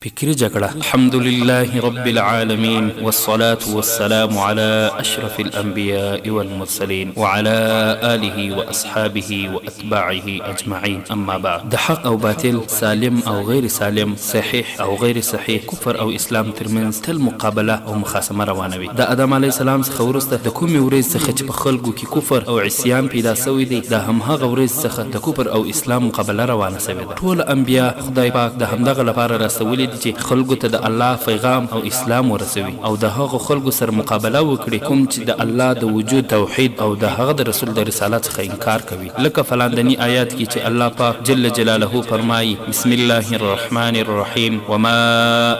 فکري جګړه. الحمد لله رب العالمين والصلاة والسلام على أشرف الأنبياء والمرسلين وعلى آله وأصحابه وأتباعه أجمعين أما بعد د حق او باطل، سالم او غیر سالم، صحیح او غیر صحیح، کفر او اسلام ترمنځ تل مقابله او مخاصمه روانه وي. د آدم علیه السلام څخه وروسته د کومې ورځې څخه چې په خلکو کې کفر او عصیان پیدا شوی دی د همهغه ورځې څخه د کفر او اسلام مقابله روانه شوې ده. ټول انبیاء خدای پاک د همدغه لپاره راستولي دي چې خلکو ته د الله پیغام او اسلام ورسوي او د هغو خلکو سره مقابله وکړي کوم چې د الله د وجود، توحید او د هغه د رسول د رسالت څخه انکار کوي لکه په لاندني آیات کې چې الله پاک جل جلاله فرمايي، بسم الله الرحمن الرحیم، وما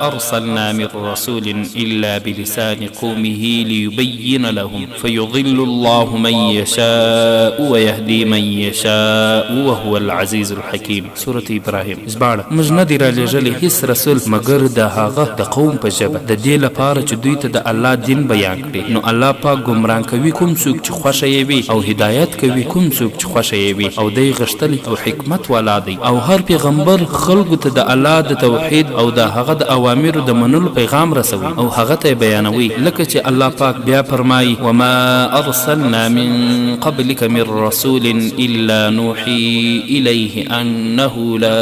ارسلنا من رسول الا بلسان قومه ليبين لهم فيضل الله من يشاء ويهدي من يشاء وهو العزيز الحکیم. سورة ابراهیم. ژباړه، موږ نه دی رالېږلی هیڅ رسول مګر د هغه د قوم په ژبه، د دې لپاره چې دوی ته د الله دین بیان کړي، نو الله پاک ګمراه کوي کوم څوک چې خوښه یې وي او هدایت کوي کوم څوک چې خوښه یې وي او دی غښتلی او حکمت والا دی. او هر پیغمبر خلکو ته د الله د توحید او د هغه د اوامرو د منلو پیغام رسوي او هغه ته یې بیانوي لکه چې الله پاک بیا فرمايي، وما ارسلنا من قبلک من رسول الا نوحي الیه انه لا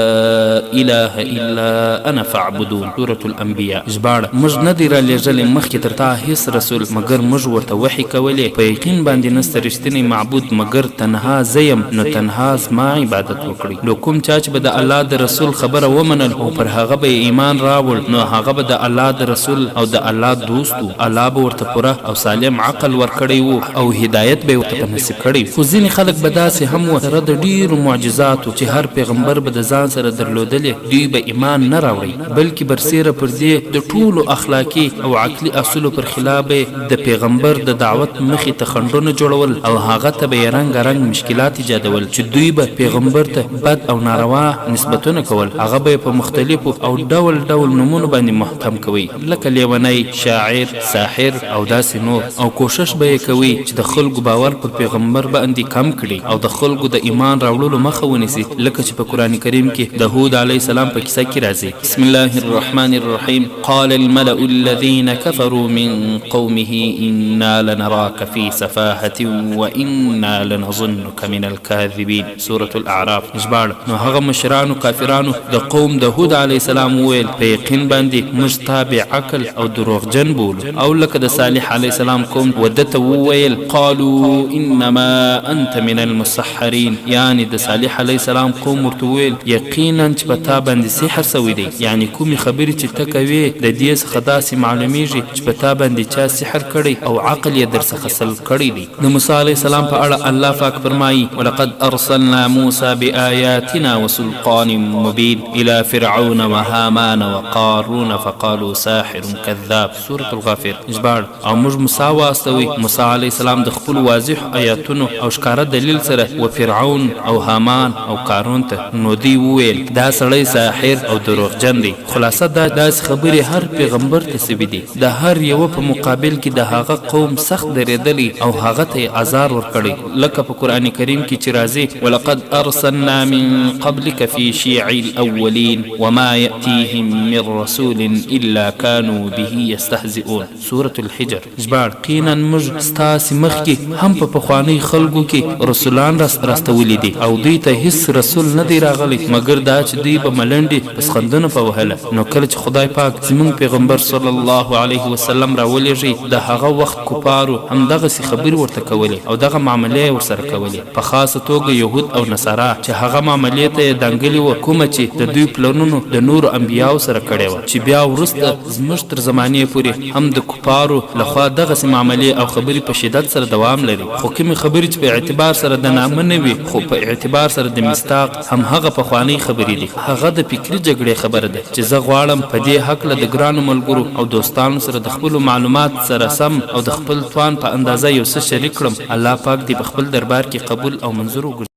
اله الا انا فاعبدون، سورة الانبیاء. ژباړه، موږ نه دی رالېږلی مخکې تر تا هیڅ رسول مګر موږ ورته وحی کولې، په یقین باندې نشته رښتینی معبود مګر تنها زه یم نو تنها زما عبادت وکړئ. نو کوم چا چې به د الله د رسول خبره ومنل او پر هغه به یې ایمان راوړ نو هغه به د الله د رسول او د الله دوست وو، الله به ورته پوره او سالم عقل ورکړی وو او هدایت به یې ورته په نصیب کړی وو. خو ځینې خلک به داسې هم وو سره د ډېرو معجزاتو چې هر پیغمبر به د ځان سره درلودلې دوی به ایمان نه راوړی بلکې برسېره پر دې د ټولو اخلاقي او عقلي اصولو پر خلاف به یې د پیغمبر د دعوت مخې ته خنډونه جوړول او هغه ته به یې رنګا رنګ مشکلات ایجادول چې دوی به پیغمبر ته بد او ناروا نسبتونه کول هغه به یې په مختلفو او ډول ډول نومونو باندې محکم کوی لکه لیونی، شاعر، ساحر او داسې نور او کوښښ به یې کوی چې د خلکو باور پر پیغمبر باندې کم کړي او د خلکو د ایمان راوړلو مخه ونیسي لکه چې په قرآن کریم کې د هود علیه السلام په کیسه کې راځي. بسم الله الرحمن الرحیم قال الملأ الذین کفروا من قومه انا لنراک فی سفاهة وانا لنظنک من الکاذبین، سورة الاعراف. ژباړه، نو هغه مشرانو کافرانو د قوم د هود علیه السلام وویل، په یقین باندې موږ تا بې عقل او دروغجن بولو. او لکه د صالح علیه السلام قوم و ده ته وویل، قالوا انما انت من المسحرین، یعنې د صالح علیه السلام قوم ورته وویل، یقینا چې په تا باندې سحر شوی دی، یعنې کومې خبرې چې ته کوې د دې څخه داسې معلومیږي چې په تا باندې چا سحر کړی او عقل یې درڅخه سلب کړی دی. د موسی علیه السلام په اړه الله پاک فرمايي، ولقد ارسلنا موسی بآیاتنا وسلطان مبین الی فرعون وهامان وقارون فقالوا ساحر کذاب، سورة الغافر. ژباړه، او موږ موسی واستوی، موسی علیه السلام د خپلو واضحو آیاتونو او ښکاره دلیل سره و فرعون او هامان او قارون ته، نو دوی وویل، دا سړی ساحر او دروغجن دی. خلاصه دا داسې خبرې هر پیغمبر ته شوي دي، د هر یوه په مقابل کې د هغه قوم سخت درېدلی او هغه ته یې ازار ورکړی، لکه په قرآن کریم کې چې راځي، ولقد ارسلنا من قبلک فی شیع الاولین وما یأتیهم من رسول الا کانوا به یستهزئون، سورة الحجر. ژباړ، یقینا موږ ستاسې مخکې هم په پخوانیو خلکو کې رسولان راستولي دي او دوی ته هیڅ رسول نه دی راغلی مګر دا چې دوی به ملنډې پسخندونه په وهله، نو کله چې خدای پاک زموږ پیغمبر صلی الله علیه وسلم راولیږی د هغه وخت کفارو هم دغسې خبرې ورته کولې او دغه معاملې یې ورسره کولې په خاصه توګه یهود او نصارا چې هغه معاملې ته یې دانګلي وه کومه چې د دوی پلرونو د نورو انبیاوو سره کړې وه چې بیا وروسته زموږ تر زمانې پورې هم د کفارو له خوا دغسې معاملې او خبرې په شدت سره دوام لري، خو کومې خبرې چې په اعتبار سره د نامه نه وي، خو په اعتبار سره د مصداق هم هغه پخوانۍ خبرې دي، هغه د فکري جګړې خبره ده چې زه غواړم په دې هکله د ګرانو ملګرو او دوستانو سره د خپلو معلومات سره سم او د خپل توان په اندازه یو څه شریک کړم، الله پاک دې په خپل دربار کې قبول او منظور وګرځوي.